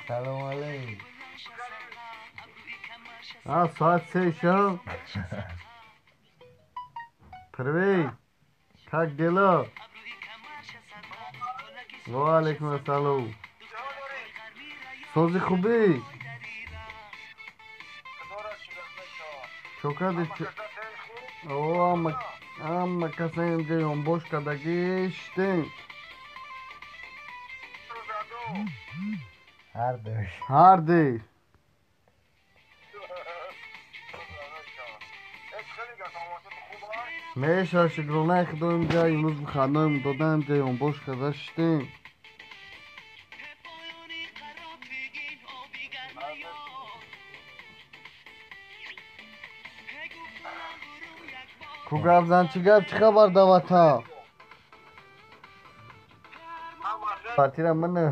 Салом алейкум. А, соат 3 шаб. Привет. Как дела? Ва алейкум ассалом. Сози хубӣ? Чо кардӣ? О, ҳама каса инҷа ёнбош кардагӣ шиштем. Ҳардуш. Ҳардуш. Меша шукронаи худо инҷа имрӯз выходноем додан инҷа ёнбош карда шиштем. Ку гап зан, чӣ гап, чӣ хабар дар ватан? Квартира мана.